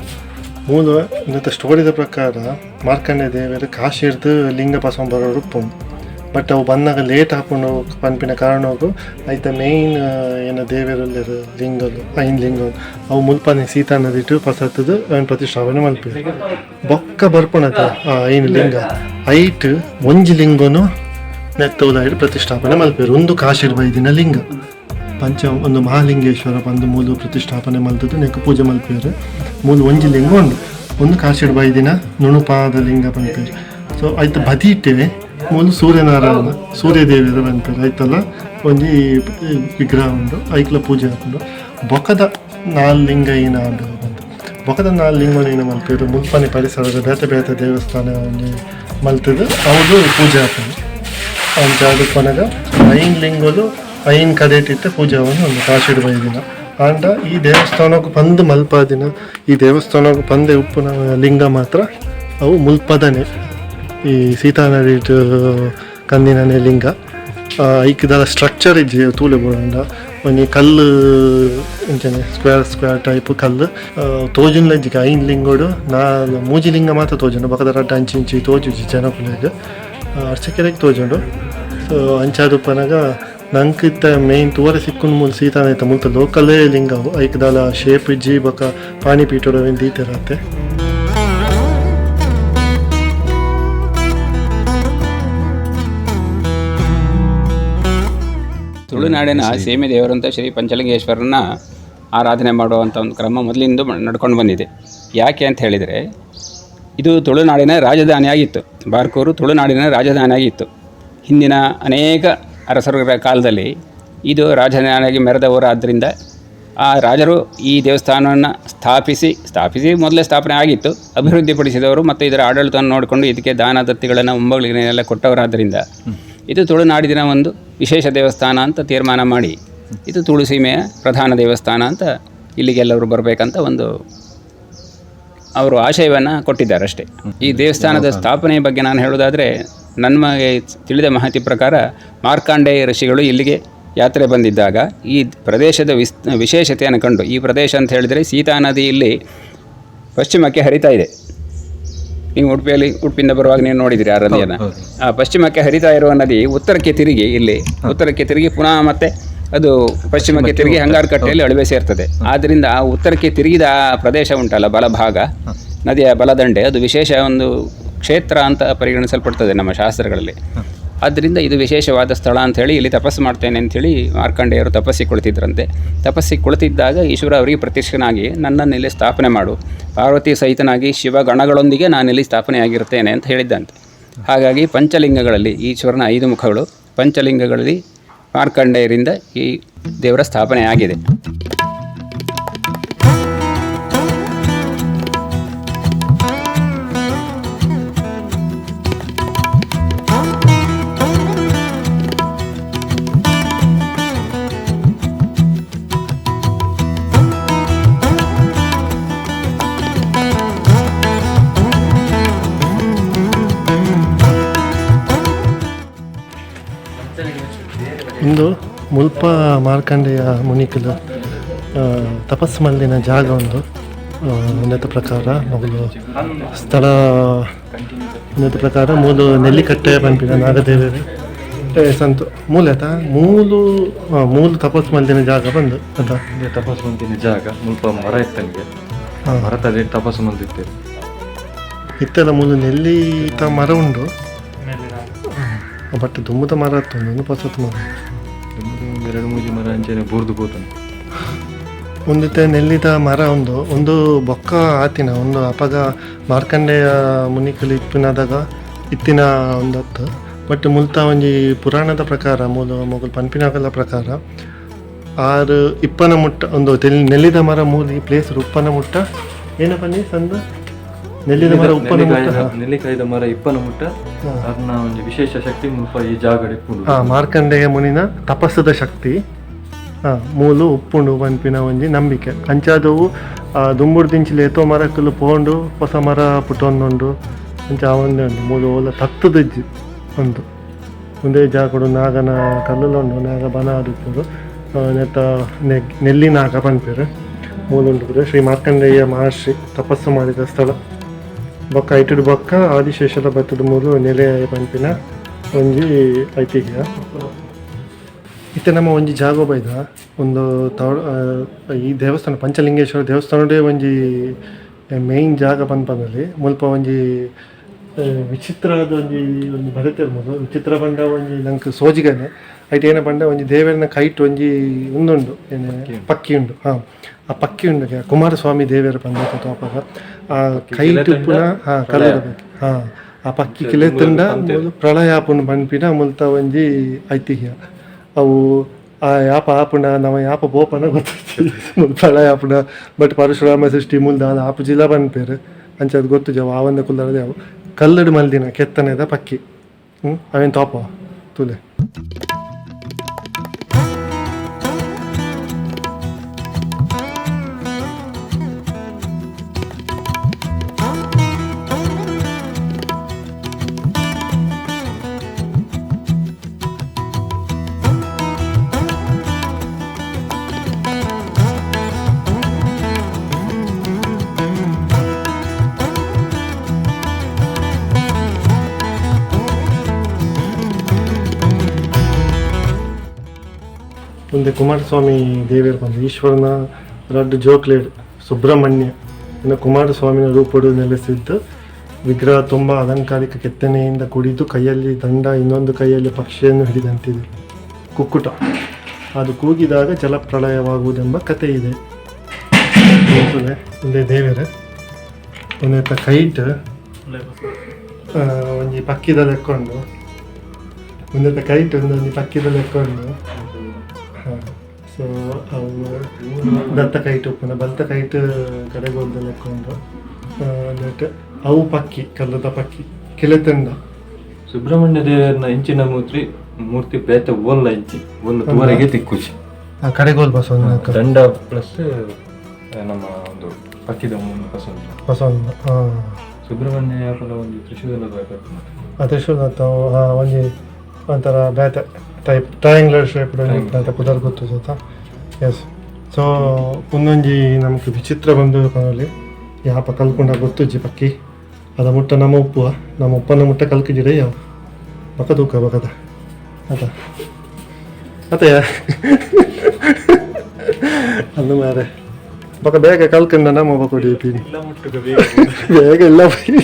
ಮೂಲು ನೆತ್ತ ಸ್ಟೋರಿದ ಪ್ರಕಾರ ಮಾರ್ಕಂಡೆ ದೇವರು ಕಾಶಿರ್ದು ಲಿಂಗ ಪಸಂಬರೋರು ಉಪ್ಪುಂಡು. ಬಟ್ ಅವು ಬಂದಾಗ ಲೇಟ್ ಆಪುಂಡು ಪನ್ಪಿನ ಕಾರಣಕ್ಕೂ ಐತ ಮೇಯ್ನ್ ಏನ ದೇವರುಲ್ಲೆರ್ ಲಿಂಗಲು ಐನ್ ಲಿಂಗ ಅವು ಮುಲ್ಪನೆ ಸೀತಾ ನದಿಟು ಪಸತ್ತದು ಅವನ್ ಪ್ರತಿಷ್ಠಾಪನೆ ಮಲ್ಪಿ ಬೊಕ್ಕ ಬರ್ಪುಣತ ಆ ಐನ್ ಲಿಂಗ ಐಟ್ ಒಂಜಿ ಲಿಂಗನು ನೆತ್ತೌಲಾಯಿಡ್ ಪ್ರತಿಷ್ಠಾಪನೆ ಮಲ್ಪೆರು. ಒಂದು ಕಾಶಿರ್ ಬೈದಿನ ಲಿಂಗ ಪಂಚ ಒಂದು ಮಹಾಲಿಂಗೇಶ್ವರ ಬಂದು ಮೂಲು ಪ್ರತಿಷ್ಠಾಪನೆ ಮಲ್ತದ್ದು ನೆಕ್ ಪೂಜೆ ಮಲ್ಪೇರು. ಮೂಲು ಒಂಜಿ ಲಿಂಗ ಉಂಡು, ಒಂದು ಕಾಶಿಡ್ ಬೈದಿನ ನುಣುಪಾದ ಲಿಂಗ ಪನ್ಪೇರು. ಸೊ ಐತ ಬದಿಟ್ಟೆ ಮೂಲು ಸೂರ್ಯನಾರಾಯಣ ಸೂರ್ಯದೇವಿಯರ ಪನ್ಪೇರು. ಐತಲ್ಲ ಒಂಜಿ ವಿಗ್ರಹ ಉಂಡು, ಐಕ್ಲ ಪೂಜೆ ಆಪುಂಡು. ಬೊಕದ ನಾಲ್ ಲಿಂಗ ಏನಾಂಡು ಬಂತು ಬೊಕದ ನಾಲ್ ಲಿಂಗನ ಏನ ಮಲ್ಪೇರು ಮುಲ್ಪನೆ ಪರಿಸರದ ಬೇತೆ ಬೇತೆ ದೇವಸ್ಥಾನ ಒಂಜಿ ಮಲ್ತದ್ದು ಅವ್ರು ಪೂಜೆ ಆಪುಂಡು. ಅಂಚಾದ ಕೊನೆಗ ಐನ್ ಲಿಂಗಲು ಐನ್ ಕಡೆಟಿಟ್ಟು ಪೂಜಾವನ್ನು ಒಂದು ಕಾಶಿಡ್ ಬೈದಿನ ಆಂಡ ಈ ದೇವಸ್ಥಾನಕ್ಕೆ ಪಂದು ಮಲ್ಪಾದಿನ ಈ ದೇವಸ್ಥಾನಕ್ಕೆ ಪಂದೆ ಉಪ್ಪುನ ಲಿಂಗ ಮಾತ್ರ ಅವು ಮುಲ್ಪದನೆ ಈ ಸೀತಾನದಿಟ್ ಕಂದಿನನೆ ಲಿಂಗ. ಐಕ್ದಲ ಸ್ಟ್ರಕ್ಚರ್ ಇಜ್ಜಿ ತೂಲೆ ಬೋಡಂಡ ಒಂಜಿ ಕಲ್ಲು ಇಂಚನೆ square square type ಕಲ್ಲು ತೋಜುನ್ಲ ಇಜ್ಜಿಗೆ. ಐನ್ ಲಿಂಗೋಡು ನಾಲ್ ಮೂಜಿ ಲಿಂಗ ಮಾತ್ರ ತೋಜುಂಡು, ಬೊಕದ ರಡ್ಡ್ ಅಂಚಿ ಇಂಚಿ ತೋಜುಜಿ ಜನಕುಲೆಗ್, ಅರ್ಚಕೆರೆಗ್ ತೋಜುಂಡು. ಸೊ ಅಂಚಾದ್ ಉಪ್ಪುನಗ ನಂಕ್ ಇತ್ತೆ ಮೇನ್ ತೂವರೆ ಸಿಕ್ಕುಂಡು ಮೂಲು ಸೀತಾನ ಇತ್ತ ಮುಲ್ತ ಲೋಕಲೇ ಲಿಂಗ ಅವು ಐಕ್ ದಾಲ ಶೇಪ್ ಇಜ್ಜಿ ಬೊಕ ಪಾಣಿ ಪೀಟೊಡು ಅವೆನ್ ದೀತೆರಾತೆ. ತುಳುನಾಡಿನ ಸೀಮೆ ದೇವರಂತ ಶ್ರೀ ಪಂಚಲಿಂಗೇಶ್ವರನ ಆರಾಧನೆ ಮಾಡುವಂಥ ಒಂದು ಕ್ರಮ ಮೊದಲಿಂದ ನಡ್ಕೊಂಡು ಬಂದಿದೆ. ಯಾಕೆ ಅಂತ ಹೇಳಿದರೆ, ಇದು ತುಳುನಾಡಿನ ರಾಜಧಾನಿಯಾಗಿತ್ತು. ಬಾರ್ಕೂರು ತುಳುನಾಡಿನ ರಾಜಧಾನಿಯಾಗಿತ್ತು. ಹಿಂದಿನ ಅನೇಕ ಅರಸರ ಕಾಲದಲ್ಲಿ ಇದು ರಾಜಧಾನಿಯಾಗಿ ಮೆರೆದವರಾದ್ದರಿಂದ ಆ ರಾಜರು ಈ ದೇವಸ್ಥಾನವನ್ನು ಸ್ಥಾಪಿಸಿ ಸ್ಥಾಪಿಸಿ ಮೊದಲೇ ಸ್ಥಾಪನೆ ಆಗಿತ್ತು, ಅಭಿವೃದ್ಧಿಪಡಿಸಿದವರು ಮತ್ತು ಇದರ ಆಡಳಿತವನ್ನು ನೋಡಿಕೊಂಡು ಇದಕ್ಕೆ ದಾನ ದತ್ತಿಗಳನ್ನು ಮುಂಬಗಳಿಗೆಲ್ಲ ಕೊಟ್ಟವರಾದ್ದರಿಂದ ಇದು ತುಳುನಾಡಿನ ಒಂದು ವಿಶೇಷ ದೇವಸ್ಥಾನ ಅಂತ ತೀರ್ಮಾನ ಮಾಡಿ ಇದು ತುಳು ಸೀಮೆಯ ಪ್ರಧಾನ ದೇವಸ್ಥಾನ ಅಂತ ಇಲ್ಲಿಗೆಲ್ಲರೂ ಬರಬೇಕಂತ ಒಂದು ಅವರು ಆಶಯವನ್ನು ಕೊಟ್ಟಿದ್ದಾರೆ ಅಷ್ಟೇ. ಈ ದೇವಸ್ಥಾನದ ಸ್ಥಾಪನೆಯ ಬಗ್ಗೆ ನಾನು ಹೇಳೋದಾದರೆ, ನಮಗೆ ತಿಳಿದ ಮಾಹಿತಿ ಪ್ರಕಾರ ಮಾರ್ಕಾಂಡೇಯ ಋಷಿಗಳು ಇಲ್ಲಿಗೆ ಯಾತ್ರೆ ಬಂದಿದ್ದಾಗ ಈ ಪ್ರದೇಶದ ವಿಶೇಷತೆಯನ್ನು ಕಂಡು, ಈ ಪ್ರದೇಶ ಅಂತ ಹೇಳಿದರೆ ಸೀತಾ ನದಿ ಇಲ್ಲಿ ಪಶ್ಚಿಮಕ್ಕೆ ಹರಿತಾ ಇದೆ. ನೀವು ಉಡುಪಿಯಿಂದ ಬರುವಾಗ ನೀವು ನೋಡಿದಿರಿ ಆ ನದಿಯನ್ನು. ಆ ಪಶ್ಚಿಮಕ್ಕೆ ಹರಿತಾ ಇರುವ ನದಿ ಉತ್ತರಕ್ಕೆ ತಿರುಗಿ, ಇಲ್ಲಿ ಉತ್ತರಕ್ಕೆ ತಿರುಗಿ ಪುನಃ ಮತ್ತೆ ಅದು ಪಶ್ಚಿಮಕ್ಕೆ ತಿರುಗಿ ಹಂಗಾರಕಟ್ಟೆಯಲ್ಲಿ ಅಳಿವೆ ಸೇರ್ತದೆ. ಆದ್ದರಿಂದ ಆ ಉತ್ತರಕ್ಕೆ ತಿರುಗಿದ ಆ ಪ್ರದೇಶ ಉಂಟಲ್ಲ, ಬಲಭಾಗ ನದಿಯ ಬಲದಂಡೆ, ಅದು ವಿಶೇಷ ಒಂದು ಕ್ಷೇತ್ರ ಅಂತ ಪರಿಗಣಿಸಲ್ಪಡ್ತದೆ ನಮ್ಮ ಶಾಸ್ತ್ರಗಳಲ್ಲಿ. ಆದ್ದರಿಂದ ಇದು ವಿಶೇಷವಾದ ಸ್ಥಳ ಅಂಥೇಳಿ ಇಲ್ಲಿ ತಪಸ್ಸು ಮಾಡ್ತೇನೆ ಅಂಥೇಳಿ ಮಾರ್ಕಂಡೇಯರು ತಪಸ್ಸಿಗೆ ಕುಳಿತಿದ್ರಂತೆ. ತಪಸ್ಸಿಗೆ ಕುಳಿತಿದ್ದಾಗ ಈಶ್ವರ ಅವರಿಗೆ ಪ್ರತ್ಯಕ್ಷನಾಗಿ ನನ್ನನ್ನು ಇಲ್ಲಿ ಸ್ಥಾಪನೆ ಮಾಡು, ಪಾರ್ವತಿ ಸಹಿತನಾಗಿ ಶಿವಗಣಗಳೊಂದಿಗೆ ನಾನಿಲ್ಲಿ ಸ್ಥಾಪನೆಯಾಗಿರ್ತೇನೆ ಅಂತ ಹೇಳಿದ್ದಂತೆ. ಹಾಗಾಗಿ ಪಂಚಲಿಂಗಗಳಲ್ಲಿ ಈಶ್ವರನ ಐದು ಮುಖಗಳು, ಪಂಚಲಿಂಗಗಳಲ್ಲಿ ಮಾರ್ಕಂಡೇಯರಿಂದ ಈ ದೇವರ ಸ್ಥಾಪನೆ ಆಗಿದೆ. ಇಂದು ಮುಲ್ಪ ಮಾರ್ಕಂಡೇಯ ಮುನಿಕುಲು ತಪಸ್ಸು ಮಲ್ದಿನ ಜಾಗ ಒಂದು. ಉನ್ನತ ಪ್ರಕಾರ ಮೊದಲು ಸ್ಥಳ, ಉನ್ನತ ಪ್ರಕಾರ ಮೂಲು ನೆಲ್ಲಿಕಟ್ಟೆ ಪನ್ಪಿನ ನಾಗದೇವರು ಸಂತು ಮೂಲ ಆತ ಮೂಲು ಮೂಲು ತಪಸ್ಸು ಮಲ್ದಿನ ಜಾಗ ಬಂದು ಅದ. ತಪಸ್ಸು ಮಂತಿನ ಜಾಗ ಮುಲ್ಪ ಮರ ಇತ್ತನಿಗೆ, ಮರತದೆ ತಪಸ್ಸು ಮಂತಿತ್ತು. ಇತ್ತೆಲ್ಲ ಮೂಲು ನೆಲ್ಲಿತ ಮರ ಉಂಡು, ಬಟ್ ದುಮ್ಮದ ಮರ ಇತ್ತು, ಒಂದು ಪಸತ್ ಮರ. ಒಂದು ಎರಡು ಮೂಜಿ ಮರ ಅಂಚೆನೆ ಬೂರ್ದು ಪೋತನು. ಒಂದಿತ್ತೆ ನೆಲ್ಲಿದ ಮರ ಒಂದು ಒಂದು ಬೊಕ್ಕ ಆತಿನ ಒಂದು ಅಪಗ ಮಾರ್ಕಂಡೇಯ ಮುನಿಕುಲು ಇಪ್ಪಿನದಾಗ ಇತ್ತಿನ ಒಂದತ್ತು. ಬಟ್ ಮುಲ್ತ ಒಂಜಿ ಪುರಾಣದ ಪ್ರಕಾರ, ಮೂಲ ಮೊಗಲ್ ಪನ್ಪಿನಗಲ ಪ್ರಕಾರ ಆರು ಇಪ್ಪನ ಮುಟ್ಟ ಒಂದು ನೆಲ್ಲಿದ ಮರ ಮೂಲ ಈ ಪ್ಲೇಸ್ ಉಪ್ಪನ ಮುಟ್ಟ ಏನಪ್ಪ ನೀ ಸಂದ ನೆಲ್ಲಿದ ಮರ ಉಪ್ಪನ ಮುಟ್ಟ. ನೆಲ್ಲಿಕಾಯಿದ ಮರ ಇಪ್ಪನ ಮುಟ್ಟ ಅದನ್ನ ಒಂಜಿ ವಿಶೇಷ ಶಕ್ತಿ ಮುಲ್ಪ ಈ ಜಾಗಡ್ ಇಪ್ಪುಂಡು. ಮಾರ್ಕಂಡೇಯ ಮುನಿನ ತಪಸ್ಸದ ಶಕ್ತಿ ಮೂಲು ಉಪ್ಪುಂಡು ಪನ್ಪಿನ ಒಂಜಿ ನಂಬಿಕೆ. ಅಂಚಾದವು ದುಂಬುಡು ದಿಂಚಿಲು ಏತೋ ಮರಕ್ಕಲು ಪೋಂಡು ಹೊಸ ಮರ ಪುಟ್ಟೊಂದುಂಡು. ಅಂಚ ಒಂದೇ ಉಂಡು ಮೂಲು ಓಲ ತತ್ತದಿಜ್ಜಿ ಒಂದು ಒಂದೇ ಜಾಗಡು ನಾಗನ ಕಲ್ಲುಲ ಉಂಡು, ನಾಗ ಬನ ಆದಿಪ್ಪುಂಡು. ನೆತ್ತ ನೆಲ್ಲಿ ನಾಗ ಪನ್ಪೆರ್ ಮೂಲುಂಡು. ಶ್ರೀ ಮಾರ್ಕಂಡೇಯ ಮಹರ್ಷಿ ತಪಸ್ಸು ಮಾಡಿದ ಸ್ಥಳ. ಬೊಕ್ಕ ಐಟುಡು ಬೊಕ್ಕ ಆದಿಶೇಷದ ಬತ್ತದ ಮೂಲು ನೆಲೆ ಪನ್ಪಿನ ಒಂಜಿ ಐತಿಹ್ಯ. ಇತ್ತೆ ನಮ್ಮ ಒಂಜಿ ಜಾಗ ಬೈದ ಒಂದು ಈ ದೇವಸ್ಥಾನ ಪಂಚಲಿಂಗೇಶ್ವರ ದೇವಸ್ಥಾನದೇ ಒಂಜಿ ಮೇನ್ ಜಾಗ ಪನ್ಪನಲ್ಲಿ ಮುಲ್ಪ ಒಂಜಿ ವಿಚಿತ್ರದ ಒಂಜಿ ಒಂಜಿ ಬರತೆರ್ ಮೂಲು ವಿಚಿತ್ರ ಪಂಡ ಒಂಜಿ ನಂಕ್ ಸೋಜಿಗನೆ ಐಟ್ ಏನ ಪಂಡ ಒಂಜಿ ದೇವೆರ್ನ ಕೈಟ್ ಒಂಜಿ ಉಂದುಂಡು ಏನೆ ಪಕ್ಕಿ ಉಂಡು. ಆ ಪಕ್ಕಿ ಉಂಡು ಕುಮಾರಸ್ವಾಮಿ ದೇವೆರ್ ಪಂಡ ತೋಪಗ ಆ ಕೈಟ್ ಉಪ್ಪುನ ಕಲ್ಲದ ಆ ಪಕ್ಕಿ ಕಿಲೆತುಂಡ ಮೂಲು ಪ್ರಳಯ ಆಪುಂಡು ಪನ್ಪಿನ ಮುಲ್ತ ಒಂಜಿ ಐತಿಹ್ಯ. ಅವು ಆ ಯಾಪ ಆಪುಂಡ ನಮ ಯಾಪ ಪೋಪನ ಗೊತ್ತಿಜ್ಜಿ ಮೂಲು ಪ್ರಳಯ ಆಪುಂಡ. ಬಟ್ ಪರಶುರಾಮ ಸೃಷ್ಟಿ ಮೂಲು ದಾದ ಆಪುಜಿಲ ಪನ್ಪೆರ್ ಅಂಚ ಅದು ಗೊತ್ತುಜಿ. ಅವು ಆವಂದ ಕುಲ್ಲರದ ಅವು ಕಲ್ಲಡು ಮಲ್ದಿನ ಕೆತ್ತನೆದ ಪಕ್ಕಿ. ಅವೇನು ತೋಪ ತೂಲೆ. ಒಂದೇ ಕುಮಾರಸ್ವಾಮಿ ದೇವೇರ್ ಬಂದು ಈಶ್ವರನ ರಡ್ಡು ಜೋಕ್ಲೇಡ್ ಸುಬ್ರಹ್ಮಣ್ಯ ಇನ್ನು ಕುಮಾರಸ್ವಾಮಿನ ರೂಪಡು ನೆಲೆಸಿದ್ದು ವಿಗ್ರಹ ತುಂಬ ಅಲಂಕಾರಿಕ ಕೆತ್ತನೆಯಿಂದ ಕೂಡಿದ್ದು, ಕೈಯಲ್ಲಿ ದಂಡ, ಇನ್ನೊಂದು ಕೈಯಲ್ಲಿ ಪಕ್ಷಿಯನ್ನು ಹಿಡಿದಂತಿದೆ, ಕುಕ್ಕುಟ. ಅದು ಕೂಗಿದಾಗ ಜಲಪ್ರಳಯವಾಗುವುದೆಂಬ ಕಥೆ ಇದೆ. ಒಂದೇ ದೇವೇರ್ ಒಂದೇ ಕೈಟ್ ಒಂಜಿ ಪಕ್ಕಿದ ಲೆಕ್ಕೊಂಡು ಒಂದೇ ಕೈಟ್ ಒಂದೊಂಜಿ ಪಕ್ಕಿದ ಲೆಕ್ಕೊಂಡು. ಸೊ ಅವು ದತ್ತ ಕೈಟ್ ಉಪ್ಪುನ ಬಲ್ತ ಕೈಟ್ ಕಡೆಗೋಲ್ದ ಲೆಕ್ಕೊಂಡು ನೆಟ್ ಅವು ಪಕ್ಕಿ ಕಲ್ಲದ ಪಕ್ಕಿ ಕಿಲೆತಂಡ. ಸುಬ್ರಹ್ಮಣ್ಯ ದೇವರನ್ನ ಇಂಚಿನ ಮೂರ್ತಿ ಮೂರ್ತಿ ಬೇತೆ ಓಲ್ಲ ಇಂಚಿ ಒಂದು ತುವರೆಗೆ ತಿಕ್ಕುಚಿ ಕಡೆಗೋಲ್ ಬಸವಣ್ಣ ದಂಡ ಪ್ಲಸ್ ನಮ್ಮ ಒಂದು ಪಕ್ಕಿದ ಒಂದು ಬಸವಣ್ಣ ಬಸವಣ್ಣ. ಸುಬ್ರಹ್ಮಣ್ಯ ಯಾಪಲ ಒಂದು ತ್ರಿಶೂಲದ ಆ ತ್ರಿಶೂಲ ಒಂಜಿ ಒಂಥರ ಬೇತೆ type triangular shape ಅಂತ ಪುದರ್ ಗೊತ್ತು. ಎಸ್ ಸೊ ಒಂದೊಂಜಿ ನಮಕ್ ವಿಚಿತ್ರ ಬಂದು ಪನೊಲಿ ಯಾಪ ಕಲ್ಕೊಂಡ ಗೊತ್ತುಜ್ಜಿ ಪಕ್ಕಿ ಅದ ಮುಟ್ಟ ನಮ್ಮ ಉಪ್ಪುವ ನಮ್ಮ ಉಪ್ಪನ ಮುಟ್ಟ ಕಲ್ಕಿಜಿಡ ಯಾವ ಬಕ ತೂಕ ಬಕದ ಅತ ಅತ್ತಯ್ಯ ಅಂದು ಮಾರೆ ಬಕ ಬೇಗ ಕಲ್ಕಂಡ ನಮ್ಮ ಬಕೊಡಿ ಪೀನಿ ಬೇಗ ಎಲ್ಲ ಪೀನಿ.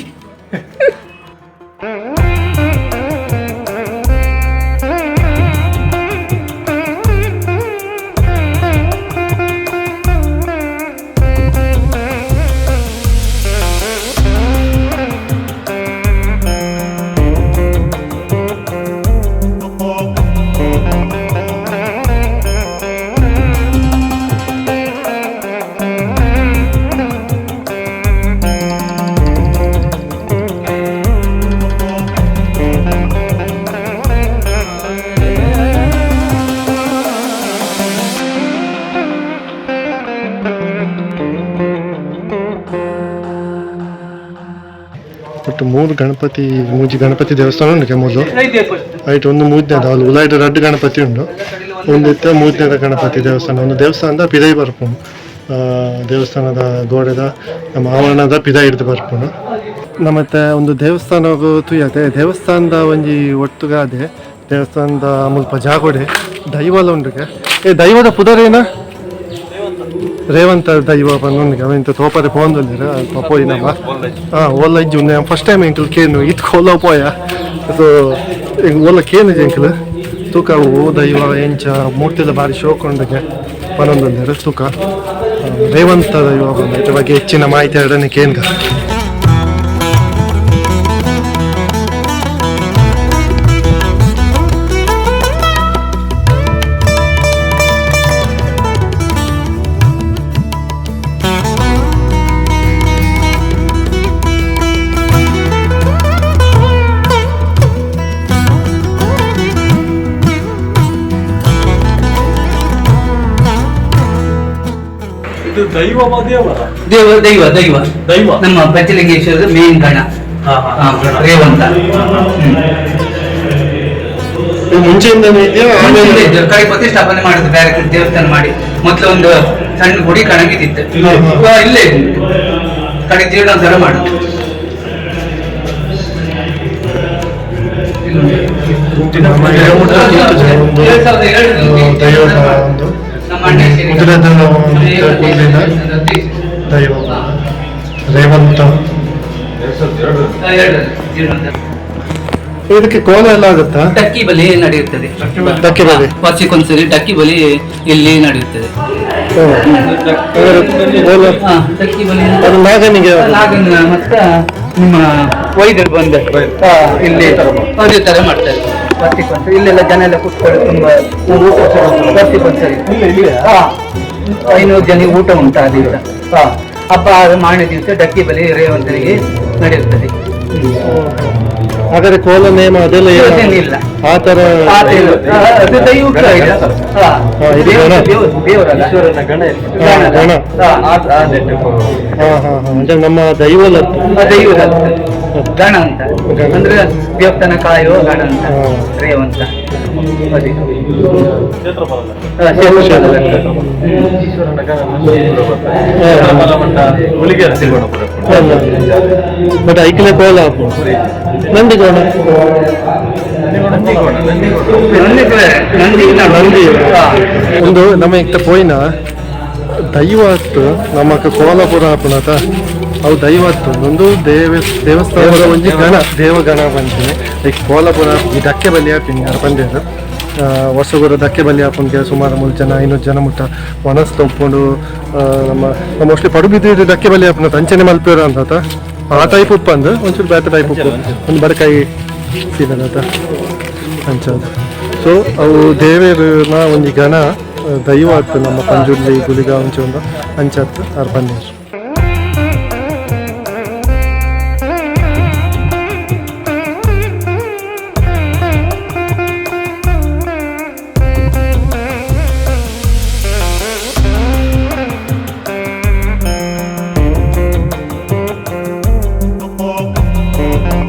ಐಟ್ ಮೂರು ಗಣಪತಿ, ಮೂಜಿ ಗಣಪತಿ ದೇವಸ್ಥಾನ ಉಂಡು ಮೂಲು. ಐಟ್ ಒಂದು ಮೂಜನೇದ ಅಲ್ಲಿ ಉಲಾಯ್ಡ್ ರಡ್ಡ್ ಗಣಪತಿ ಉಂಡು. ಒಂದು ಇತ್ತೆ ಮೂಜನೇದ ಗಣಪತಿ ದೇವಸ್ಥಾನ. ಒಂದು ದೇವಸ್ಥಾನದ ಪಿದೈ ಬರ್ಪುಂಡು. ದೇವಸ್ಥಾನದ ಗೋಡೆದ ನಮ್ಮ ಆವರಣದ ಪಿದೈ ಹಿಡ್ದು ಬರ್ಪುಂಡು. ನಮ್ಮತ್ತೆ ಒಂದು ದೇವಸ್ಥಾನ ತೂಯತೆ. ದೇವಸ್ಥಾನದ ಒಂಜಿ ಒಟ್ಟುಗಾದೆ ದೇವಸ್ಥಾನದ ಮುಲ್ಪ ಜಾಗೋಡೆ ದೈವಲ ಉಂಡುಗೆ. ಏ ದೈವದ ಪುದರೇನ? ರೇವಂತ ದೈವ ಪನ್ನೊಂದಿಗೆ ಅವ ಇಂತ ತೋಪರೆ ಪೋಂದೊಲ್ಲೆರ್ ಅಲ್ಪ ಪೋಯಿನವ. ಓಲ್ಲ ಇಜ್ಜಿ ಉಂದು ಫಸ್ಟ್ ಟೈಮ್ ಎಂಕುಲು ಕೇನು ಇತ್ ಓಲ ಪೋಯ. ಸೊ ಓಲ ಕೇನುಜಿ ಎಂಕುಲು ತೂಕ ಓ ದೈವ ಎಂಚ ಮೂರ್ತಿದ ಬಾರಿ ಶೋಕ್ ಉಂಡುಗೆ ಪನ್ನೊಂದೊಲ್ಲೆರ್ ತೂಕ. ರೇವಂತ ದೈವ ಪಂದ್ ಇದ್ರ ಬಗ್ಗೆ ಹೆಚ್ಚಿನ ಮಾಹಿತಿ ಎರಡನೇ ಕೇನ್ಗ. ಇದು ದೈವ ದೇವರ ದೇವ ದೈವ ದೈವ ದೈವ ನಮ್ಮ ಪಂಚಲಿಂಗೇಶ್ವರದ ಮೇನ್ ಗಣ. ರೇವಂತ. ಇದು ಮುಂಚೆಯಿಂದನೇ ಇದೆಯಾ? ಆಮೇಲೆ ಕಡೆ ಪ್ರತಿಷ್ಠಾಪನೆ ಮಾಡುದು ಬೇರೆ ದೇವಸ್ಥಾನ ಮಾಡಿ. ಮೊದಲು ಒಂದು ಸಣ್ಣ ಗುಡಿ ಕಾಣಂಗಿತ್ತು, ಇಲ್ಲೇ ಕಡೆ ಜೀರ್ಣೋದ್ಧಾರ ಮಾಡುದು. ನಮ್ಮ ಎಡಮುಟ್ಟ ಒಂದು ದೈವದ ಒಂದು ಕುದುರೆದ ಕೂದಲಿನ ದೈವ ರೇವಂತ. ಇದಕ್ಕೆ ಕೋಲ ಎಲ್ಲ ಆಗುತ್ತಾ? ಡಕ್ಕಿ ಬಲಿ ನಡೆಯುತ್ತದೆ. ಡಕ್ಕಿ ಬಲಿ. ವರ್ಷಕ್ಕೊಂದ್ಸರಿ ಡಕ್ಕಿ ಬಲಿ ಇಲ್ಲಿ ನಡೆಯುತ್ತದೆ. ಕೋಲ ಡಕ್ಕಿ ಬಲಿ ಅದು ನಾಗನಿಗೆ. ನಾಗನ ಮತ್ತೆ ನಿಮ್ಮ ವೈದ್ಯರು ಬಂದ ಇಲ್ಲಿ ಅದೇ ತರ ಮಾಡ್ತಾರೆ. ವರ್ಷಕ್ಕೊಂದ್ಸರಿ ಇಲ್ಲೆಲ್ಲ ಜನ ಎಲ್ಲ ಕೂತ್ಕೊಳ್ಳಿ, ತುಂಬಾ ವರ್ಷಕ್ಕೊಂದ್ಸರಿ 500 ಜನ ಊಟ ಉಂಟು ಆ ದಿವಸ. ಹಬ್ಬ ಆದ ಮಾರನೇ ದಿವಸ ಡಕ್ಕಿ ಬಲಿ ರೇವಂತನಿಗೆ ನಡೆಯುತ್ತದೆ. ಹಾಗಾದ್ರೆ ಕೋಲ ನೇಮ ಅದೆಲ್ಲ ಏನಿಲ್ಲ ಆ ತರ. ಅದು ದೈವಕ್ಕೆ ಇದು. ಇದು ಗಣ. ದೇವರಲ್ಲ. ಗಣ. ಗಣ. ಅಂದ್ರೆ ನಮ್ಮ ದೈವಲ ದೈವದ ಗಣ ಅಂತ ಅಂದ್ರೆ ದೇವಸ್ಥಾನ ಕಾಯುವ ಗಣ ಅಂತ ರೇವಂತ. ಅದೇ. ಬಟ್ ಐಕ್ಲೆ ಕೋಲ ನಂದಿಗೋಣ. ನಂದಿ. ನಂದಿ ಒಂದು ನಮ್ಮ ಇತ್ತ ಪೋಯಿನ ದೈವ ಅತ್ತು ನಮಕ್ ಕೋಲಪುರ ಆಪುನತ ಅವು ದೈವ ಅತ್ತು. ಒಂದು ದೇವಸ್ಥಾನದ ಒಂಜಿ ಗಣ ದೇವಗಣ ಪನ್ಪಿನಿ. ಲೈಕ್ ಕೋಲಪುರ ಈ ಧಕ್ಕೆ ಬಲಿ ಆಪಿನಿ ಯಾರು ಪಂದೇರು ವರ್ಷಗೊರ ಧಕ್ಕೆ ಬಲಿ ಆಪುನ್ಗೆ ಸುಮಾರು 3 ಜನ 500 ಜನ ಮುಟ್ಟ ವನಸ್ ತೊಪ್ಪುಂಡು. ನಮ್ಮ ಮೋಸ್ಟ್ಲಿ ಪಡುಬಿದ್ರಿ ಧಕ್ಕೆ ಬಲಿ ಆಪುನತ ಅಂಚನೆ ಮಲ್ಪೇರ ಅಂತ ಆ ಟೈಪ್ ಉಪ್ಪು ಅಂದು ಒಂಚೂರು ಬೇತೆ ಟೈಪ್ ಉಪ್ಪು ಒಂದು ಬಡಕಾಯಿ ಸೀನದ ಅಂಚದ. ಸೊ ಅವು ದೇವೇರ್ನ ಒಂಜಿ ಗಣ ದೈವ ಆತು ನಮ್ಮ ಪಂಜುರ್ಲಿ ಗುಳಿಗ ಒಂಚೊಂದು ಅಂಚತ್ತು ಆರ್ ಪನ್ನೀರ್.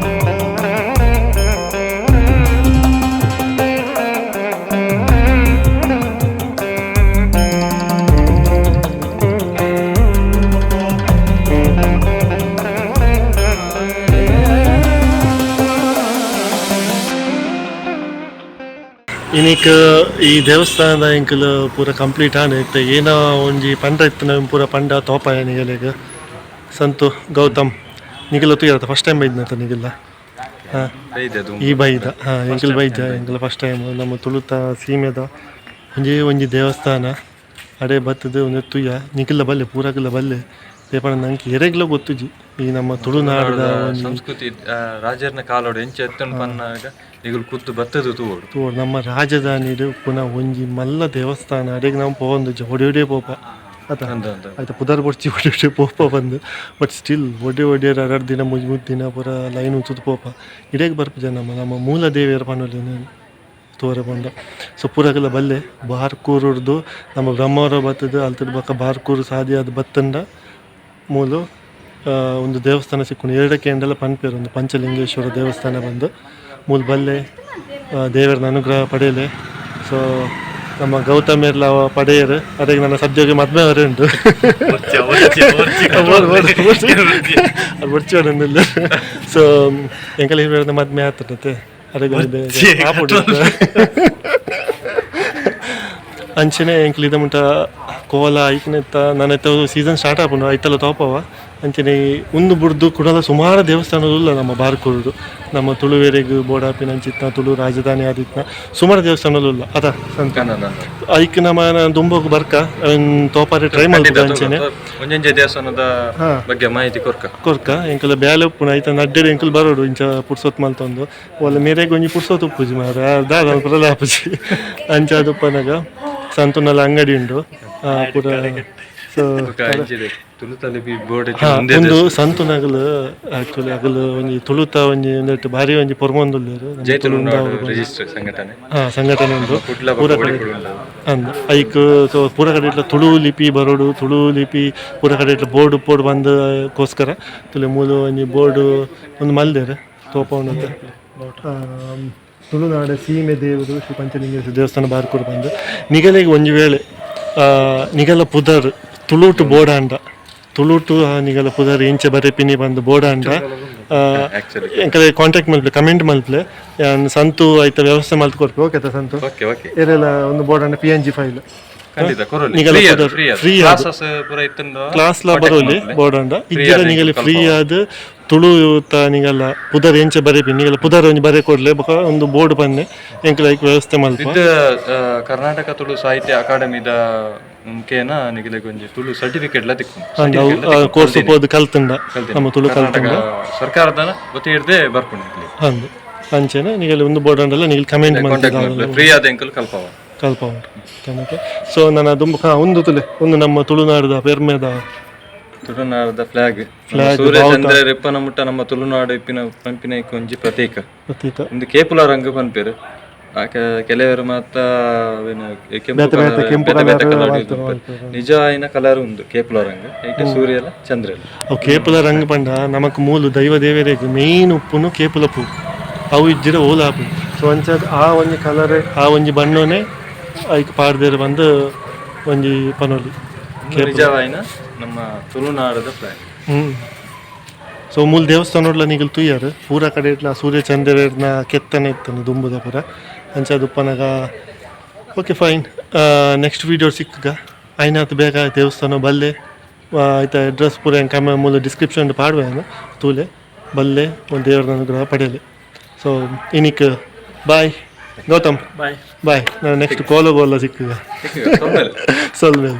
ಇನಿಕ್ ಈ ದೇವಸ್ಥಾನದ ಎಂಕುಲು ಪೂರ ಕಂಪ್ಲೀಟ್ ಆಂಡ್ ಇತ್ತೆ ಏನೋ ಒಂಜಿ ಪಂಡ ಇತ್ತಿನ ಪೂರ ಪಂಡ ತೋಪಾಯ ನಿಗಲೆಗ್. ಸಂತು ಗೌತಮ್ ನಿಗಲ ತೂಯರತ್ತ ಫಸ್ಟ್ ಟೈಮ್ ಬೈದ್ನತ ನಿಗಲ್ಲ? ಈ ಬೈದ ಎಂಕುಲು ಬೈದ ಎಂಕುಲು ಫಸ್ಟ್ ಟೈಮ್ ನಮ್ಮ ತುಳುತ ಸೀಮೆದ ಒಂಜೇ ಒಂಜಿ ದೇವಸ್ಥಾನ ಅಡೆ ಬತ್ತದ ಒಂಜಿ ತೂಯ ನಿಕಲ್ಲ ಬಲ್ಲೆ ಪೂರಕಲ್ಲ ಬಲ್ಲೆ ದೇಪಣ ನಂಗೆ ಎರೆಗ್ಲ ಗೊತ್ತುಜಿ ಈ ನಮ್ಮ ತುಳುನಾಡದ ಸಂಸ್ಕೃತಿ ರಾಜರ್ನ ಕಾಲೋಡು ಎಂಚ ಎತ್ತನ್ ಪನ್ನಾಗ ನಿಗುಲು ಕೂತು ಬತ್ತದು ತೂವೊಡು. ತೂವೊಡು ನಮ್ಮ ರಾಜಧಾನಿಡು ಪುನಃ ಒಂಜಿ ಮಲ್ಲ ದೇವಸ್ಥಾನ ಅಡೆಗ್ ನಾವು ಪೋವೊಂದುಜ್ಜ ಒಡೆ ಒಡೆ ಪೋಪ ಅತ ಆಯ್ತಾ ಪುದರ್ ಬೊಡ್ಚಿ ಒಡೆ ಒಡೆ ಪೋಪ ಬಂದು ಬಟ್ ಸ್ಟಿಲ್ ಒಡೆ ಒಡೆ ಎರಡು ದಿನ ಮುಜ್ ಮುಜ್ ದಿನ ಪೂರ ಲೈನ್ ಉಂತುದು ಪೋಪ ಇಡೇಗ್ ಬರ್ಪುಜ ನಮ್ಮ ನಮ್ಮ ಮೂಲ ದೇವಿಯರ ಪನೊಲಿ ತೋರೆ ಪಂಡ. ಸೊ ಪೂರಗಲ ಬಲ್ಲೆ ಬಾರ್ಕೂರುರ್ದು ನಮ್ಮ ಬ್ರಹ್ಮವರ ಬತ್ತದು ಅಲ್ತದ ಬೊಕ್ಕ ಬಾರ್ಕೂರು ಸಾದಿ ಅದು ಬತ್ತಂಡ ಮೂಲು ಒಂದು ದೇವಸ್ಥಾನ ಸಿಕ್ಕುಂಡು. ಎರಡಕ್ಕೆ ಎಂಡಲ ಪನ್ಪೇರು ಒಂದು ಪಂಚಲಿಂಗೇಶ್ವರ ದೇವಸ್ಥಾನ ಬಂದು ಮೂಲು ಬಲ್ಲೆ, ದೇವರನ ಅನುಗ್ರಹ ಪಡೆಯಲೆ. ಸೊ ನಮ್ಮ ಗೌತಮೇರ್ಲ ಪಡೆಯರು, ಅದೇ ನನ್ನ ಸದ್ಯೋಗಿ ಮದ್ಮೆ ಅವರೇ ಉಂಟು. ಅದು. ಸೊ ಎಂಕಲ್ ಹಿರಿಯರ್ನ ಮದ್ಮೆ ಆತನತೆ ಅರೆಗೆ ಆಪುಡು. ಅಂಚನೆ ಎಂಕ್ಲು ಇದ ಮುಟ್ಟ ಕೋಲ ಐಕ್ನೆತ್ತ ನನ್ನತ್ತ ಸೀಸನ್ ಸ್ಟಾರ್ಟ್ ಆಪುಂಡು, ಐತಲ ತೋಪವ. ಅಂಚನೆ ಉಂದು ಬುಡ್ದು ಕುಡಲ ಸುಮಾರು ದೇವಸ್ಥಾನಗಳು ಉಲ್ಲ ನಮ್ಮ ಬಾರ್ಕೂರುಡು. ನಮ್ಮ ತುಳುವೆರೆಗ್ ಬೋಡಾಪಿನ ಅಂಚಿತ್ನ ತುಳು ರಾಜಧಾನಿ ಆದಿತ್ನ ಸುಮಾರು ದೇವಸ್ಥಾನಗಳು ಉಲ್ಲ ಅದ ಸಂತ. ಐಕ್ ನಮ್ಮ ದುಂಬೋಗು ಬರ್ಕ ಅವೆನ್ ತೋಪಾರೆ ಟ್ರೈ ಮಲ್ಪುಗ ಅಂಚನೆ. ಒಂಜೊಂಜೆ ದೇವಸ್ಥಾನದ ಬಗ್ಗೆ ಮಾಹಿತಿ ಕೊರ್ಕ. ಕೊರ್ಕ. ಎಂಕುಲ ಬ್ಯಾಲೆ ಉಪ್ಪುನ ಐತ ನಡ್ಡೆಡ್ ಎಂಕುಲು ಬರೋಡು ಇಂಚ ಪುರ್ಸೊತ್ ಮಲ್ತೊಂದು. ಓಲ ಮೇರೆಗ್ ಒಂಜಿ ಪುರ್ಸೊತ್ ಉಪ್ಪುಜಿ ಮಾರ, ದಾದ ಮಲ್ಪುನಲ ಆಪುಜಿ. ಅಂಚ ಉಪ್ಪನಗ ಸಂತುನಲ ಅಂಗಡಿ ಉಂಡು ಪೂರ. ಸೊ ತುಳುತಲ್ಲಿ ಬೋರ್ಡ್. ಉಂದು ಸಂತುನಗಲು ಆಕ್ಚುಲಿ ಅಗಲು ಒಂಜಿ ತುಳುತ ಒಂಜಿ ಒಂದೆಟ್ ಬಾರಿ ಒಂಜಿ ಪೊರ್ಮೊಂದುಲ್ಲೆರ್. ಜೈ ತುಳುನಾಡು ರಿಜಿಸ್ಟರ್ ಸಂಘಟನೆ. ಹಾ, ಸಂಘಟನೆ ಉಂಡು. ಕುಡ್ಲ ಪೂರ ಬೊಕ್ಕ ಕಡೆ ಒಡಿಪುಡು ಉಂಡು. ಅಂದ್, ಐಕ್ ಸೊ ಪೂರ ಕಡೆ ಇಟ್ಲ ತುಳು ಲಿಪಿ ಬರೋಡು, ತುಳು ಲಿಪಿ ಪೂರ ಕಡೆ ಇಟ್ಲ ಬೋರ್ಡ್ ಪೋಡ್ ಬಂದ್ ಕೋಸ್ಕರ ತುಳು ಮೂಲು ಒಂಜಿ ಬೋರ್ಡ್ ಒಂದು ಮಲ್ದೆರ್ ತೋಪೌಂಡಂತ. ತುಳುನಾಡ ಸೀಮೆ ದೇವರು ಶ್ರೀ ಪಂಚಲಿಂಗೇಶ್ವರ ದೇವಸ್ಥಾನ ಬಾರ್ಕೂರು ಬಂದು. ನಿಗಲಿಗೆ ಒಂಜಿ ವೇಳೆ ನಿಗಲ ಪುದರ್ ತುಳುಟು ಬೋಡಾಂಡ, ತುಳುಟು ನಿಗಲ ಪುದರ್ ಇಂಚೆ ಬರೆಪಿನಿ ಬಂದು ಬೋಡಾಂಡ ಎಂಕಲೆ ಕಾಂಟ್ಯಾಕ್ಟ್ ಮಲ್ಪಲೆ, ಕಮೆಂಟ್ ಮಲ್ಪಲೆ. ಯಾನ್ ಸಂತು ಐತ ವ್ಯವಸ್ಥೆ ಮಲ್ತ್ ಕೊರ್ಪೆ. ಓಕೆ ಸಂತು? Okay okay. ಏರೆಲ್ಲ ಒಂದು ಬೋರ್ಡ್ PNG file. ಖಂಡಿತ ಕೊರೊಲಿ. ನಿಗಲ ಪುದರ್ ಫ್ರೀ. ಫ್ರೀ. ಕ್ಲಾಸಸ್ ಪೂರ ಇತ್ತುಂಡು. ಕ್ಲಾಸ್ ಲ ಬರೋಲಿ ಬೋರ್ಡ್ ಇಜ್ಜಿಡ ನಿಗಲಿ ಫ್ರೀ ಆದ್ ತುಳು ತ ನಿಗಲ ಪುದರ್ ಎಂಚೆ ಬರೆಪಿ, ನಿಗಲ ಪುದರ್ ಒಂಜಿ ಬರೆ ಕೊಡ್ಲೆ, ಬೊಕ ಒಂದು ಬೋರ್ಡ್ ಪನ್ನೆ, ಎಂಕಲ ಐಕ್ ವ್ಯವಸ್ಥೆ ಮಲ್ಪ. ವಿತ್ ಕರ್ನಾಟಕ ತುಳು ಸಾಹಿತ್ಯ ಅಕಾಡೆಮಿದ ಮುಖೇನ ನಿಗಲಿಗೆ ಒಂಜಿ ತುಳು ಸರ್ಟಿಫಿಕೇಟ್ ಲ ತಿಕ್ಕು. ಕೋರ್ಸ್ ಪೋದು ಕಲ್ತುಂಡ ನಮ್ಮ ತುಳು ಕರ್ನಾಟಕ ಕಲ್ತುಂಡ. ಸರ್ಕಾರದ ವತಿ ಹಿಡ್ದೆ ಬರ್ಪುಂಡು ನಿಗಲಿ. ಅಂದು ಅಂಚೆನೆ ನಿಗಲಿ ಒಂದು ಬೋರ್ಡ್ ಅಂಡಲ್ಲ ನಿಗಲಿ ಕಮೆಂಟ್ ಮಲ್ತ. ಫ್ರೀ ಆದ ಎಂಕಲ್ ಕಲ್ಪವ. ಕಲ್ಪ ಉಂಟು. ಸೊ ನನ್ನ ದುಂಬು ಒಂದು ತುಲೆ ಒಂದು ನಮ್ಮ ತುಳುನಾಡದ ಪೆರ್ಮೆದ ತುಳುನಾಡದ ಫ್ಲಾಗ್. Flag, ಸೂರ್ಯ ಬಾವುಟ. ಚಂದ್ರ ರಿಪ್ಪನ ಮುಟ್ಟ ನಮ್ಮ ತುಳುನಾಡು ಇಪ್ಪಿನ ಪಂಪಿನ ಒಂಜಿ ಪ್ರತೀಕ. ಪ್ರತೀಕ. ಒಂದು ಕೇಪುಲ ರಂಗು ಪನ್ಪೇರು. ಕೆಲವರು ಮಾತ ಅವೇನು ಕೆಂಪು ಬೇತೆ ಬೇತೆ colour, ಕೆಂಪು ಬೇತೆ ಬೇತೆ colour colour ಮಾಡ್ತಾರೆ, ಇದು. ಮಾಡ್ತಾರೆ. ನಿಜ ಆಯಿನ ಕಲರ್ ಉಂದು ಕೇಪುಲ ರಂಗ್. ಐಟ್ ಸೂರ್ಯಲ ಚಂದ್ರಲ. ಅವು ಕೇಪುಲ ರಂಗ್ ಪಂಡ ನಮಕ್ ಮೂಲು ದೈವ ದೇವರೆಗ್ ಮೇನ್ ಉಪ್ಪುನು ಕೇಪುಲ ಪೂ. ಅವು ಇಜ್ಜಿಡ ಓಲ ಆಪುಂಡು. ಸೊ ಅಂಚಾದ್ ಆ ಒಂಜಿ ಕಲರ್, ಆ ಒಂಜಿ ಬಣ್ಣನೆ ಐಕ್ ಪಾಡ್ದೇರ್ ಬಂದು ಒಂಜಿ ಪನೊಲಿ. ಉಂದು ನಿಜವಾಯಿನ ನಮ್ಮ ತುಳುನಾಡದ ಫ್ಲಾಗ್. ಸೊ ಮೂಲ ದೇವಸ್ಥಾನಡ್ಲ ನಿಗಲ್ ತೂಯರ್, ಪೂರ ಕಡೆ ಇಟ್ಲ ಸೂರ್ಯ ಚಂದ್ರನ ಕೆತ್ತನೆ ಇತ್ತನು ದುಂಬುದ ಪೂರ. ಅಂಚಾದ್ ಉಪ್ಪನಗ ಓಕೆ ಫೈನ್, ನೆಕ್ಸ್ಟ್ ವೀಡಿಯೋ ಸಿಕ್ಕಗ. ಆಯ್ನಾತ್ ಬೇಗ ದೇವಸ್ಥಾನ ಬಲ್ಲೆ. ಆಯ್ತಾ, ಅಡ್ರೆಸ್ ಪೂರ ಕಮ್ಮಿ ಮೂಲ ಡಿಸ್ಕ್ರಿಪ್ಷನ್ ಪಾಡುವೆ ನಾನು. ತೂಲೆ, ಬಲ್ಲೆ, ಒಂದು ದೇವರ ಅನುಗ್ರಹ ಪಡೆಯಲಿ. ಸೊ ಇನಿಕ್ ಬಾಯ್ ಗೌತಮ್. ಬಾಯ್. ಬಾಯ್. ನಾನು ನೆಕ್ಸ್ಟ್ ಕೋಲ ಬೋಲ ಸಿಕ್ಕಗ. ಸೊಲ್ಮೆಲ್. ಸೊಲ್ಮೆಲ್.